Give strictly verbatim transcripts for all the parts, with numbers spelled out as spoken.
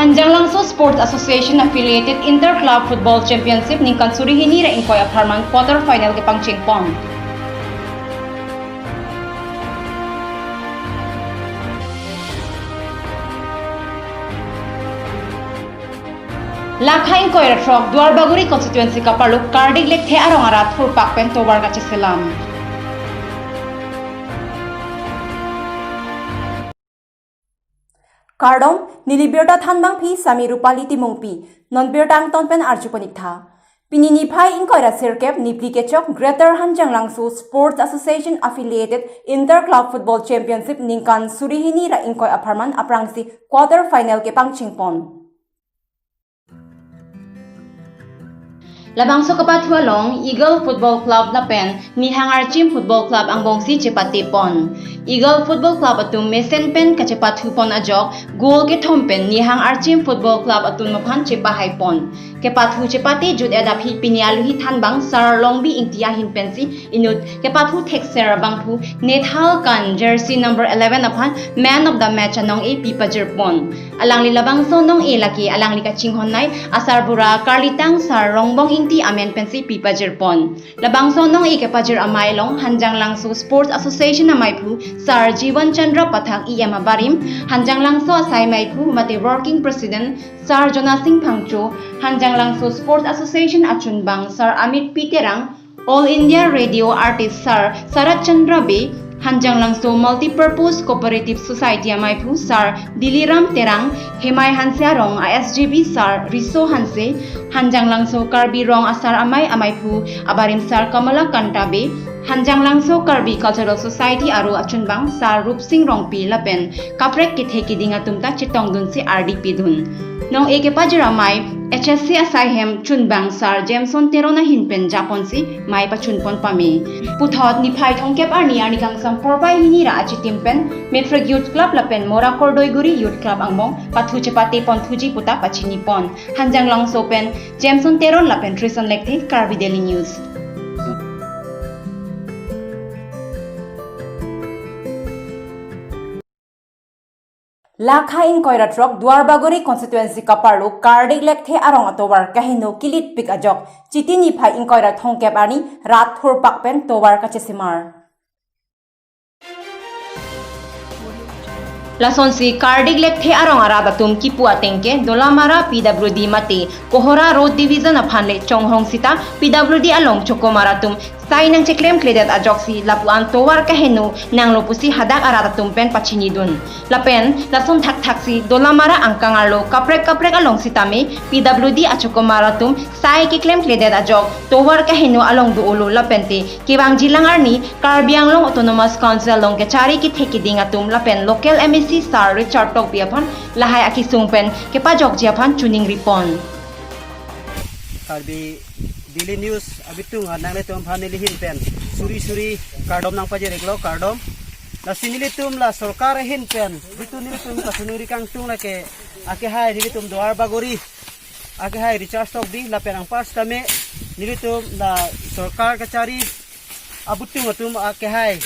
Hanjanglangso Sports Association affiliated Inter Club Football Championship ningkan suri hini ra ingkoi apharman quarter final kepangcheng pon. Lakha ingkoi ra throk Duarbagori constituency kaparlo Kardik Lekthe arong arat thurpak pen tovar kacheselam. Kardom, neli birta thanbangpi Sami Rupali Timungpi, non birta angton pen arju pon-ik tha. Pini niphai ingkoi ra sirkep, nipli kechok Greater Hanjanglangso Sports Association affiliated Inter Club Football Championship ningkan suri hini ra ingkoi apharman aphrangsi quarter final kepangcheng pon. Labangso kepathu along Eagle Football Club lapen Nihang Archim Football Club angbongsi chepate pon. Eagle Football Club atum mesen pen kachepathu pon ajok goal kethom pen Nihang Archim Football Club atum aphan chepahai pon. Kepathu chepate jut-et aphi pini aluhi thanbang Sar Longbi Ingti ahin pensi inut kepathu thekser abangphu Nethal Kan jersey number eleven aphan man of the match anong-e pi pajir pon. Alangli labangso nong-e lake alangli kachinghonnei asarbura karlitang Sar Rongbong Ingti amen pensi pi pajir pon. Labangso nong-e kepajir amei along Hanjanglangso Sports Association ameiphu Sar Jiwan Chandra Pathak E M abarim, Hanjanglangso asai meiphu mate working president Sar Jonasing Phangcho, Hanjanglangso Sports Association achunbang Sar Amit P Terang, All India Radio artist Sar Sarat Chandra Bey, Hanjanglangso Multipurpose Cooperative Society ameiphu Sar Diliram Terang, Hemai Hanse arong a S G B Sar Riso Hanse, Hanjanglangso Karbi Rong Asar Amei ameiphu abarim Sar Kamala Kanta Bey, Hanjanglangso Karbi Cultural Society aro achunbang Sar Rupsing Rongpi lapen kaprek kethe keding atum ta chetongdunsi ardi pidun. Nong-e kepajir amei H S C asai hem chunbang Sar Jameson Teron ahin pen japonsi mei pachun pon pame. Puthot niphai thomkep arni arni kangsam porbai hini ra achitim pen Matric Youth Club lapen Mora Kordoiguri Youth Club angbong pathu chepate ponthuji puta pachini pon. Hanjanglangso pen Jameson Teron lapen Trison Lekthe, Karbi Daily News. Lakha ingkoi ra throk Duarbagori constituency kaparlo Kardik Lekthe arong atovar kaheno kilitpik ajok Chiti niphai ingkoi ra thomkep arni rat thurpak pen tovar kachesemar. Lasonsi Kardik Lekthe arong arat atum kipu atengke Dolamara P W D mate Kohora Road Division aphan le chonghong sita P W D along chokomar atum sai nangcheklemkledet ajoksi lapu-an tovar kaheno nanglo pusi hadak arat atum pen pachinidun. Lapen lason thakthaksi Dolamara angkang arlo kaprek kaprek along sitame P W D achokomar atum sai keklemkledet ajok tovar kaheno along do-olo lapente kevangjilang arni Karbi Anglong Autonomous Council along kechari kethe keding atum lapen local M A C Sar Richard Tokbi aphan lahai akesung pen kepajokji aphan choningri pon. Karbi Daily News abitung nanglitum aphan neli ahin pen suri suri kardom nangpajir-iklo, kardom. Lasi nelitum la sorkar ahin pen jitu nelitum kachiningri kangtung lake akehai nelitum Duarbagori akehai Richard Tokbi lapen anpar sitame nelitum la sorkar kachari abutung atum akehai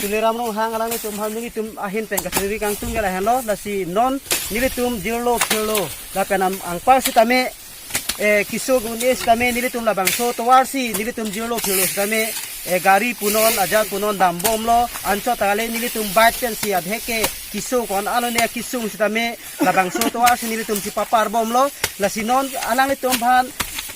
Tuliram Ronghang alanglitum aphan nelitum ahin pen kachiningri kangtung ke lahenlo, lasi non nelitum jirlo phirlo lapen am-, anpar sitame, eh, keso un-e sitame nelitum labangso tovarsi nelitum jirlo phirlo sitame, eh, gari punon ajar punon dambomlo, anchot ale nelitum bike pensi abheke keso kon alone kesung sitame labangso tovarsi nelitum chepaparbomlo, lasi non alanglitum aphan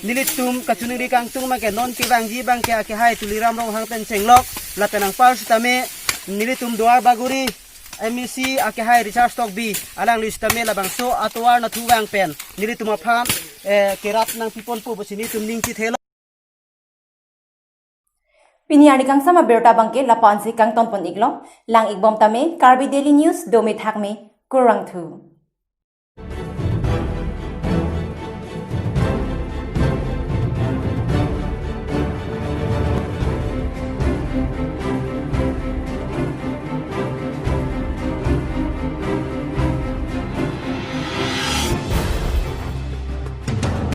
nelitum kachiningri kangtung abangke non kevangji abangke akehai Tuliram Ronghang pen chenglok lapen anpar sitame nelitum Duarbagori M A C akehai Richard Tokbi alangli sitame labangso atovar nathu vang pen nelitum aphan, eh, kerat nangpiponpo pusi nelitum ning chethelo. Pini arni kangsam abirta abangke lapu-ansi kangton pon-iklo, lang-ikbom tame, Karbi Daily News dome thakme, kurvangthu.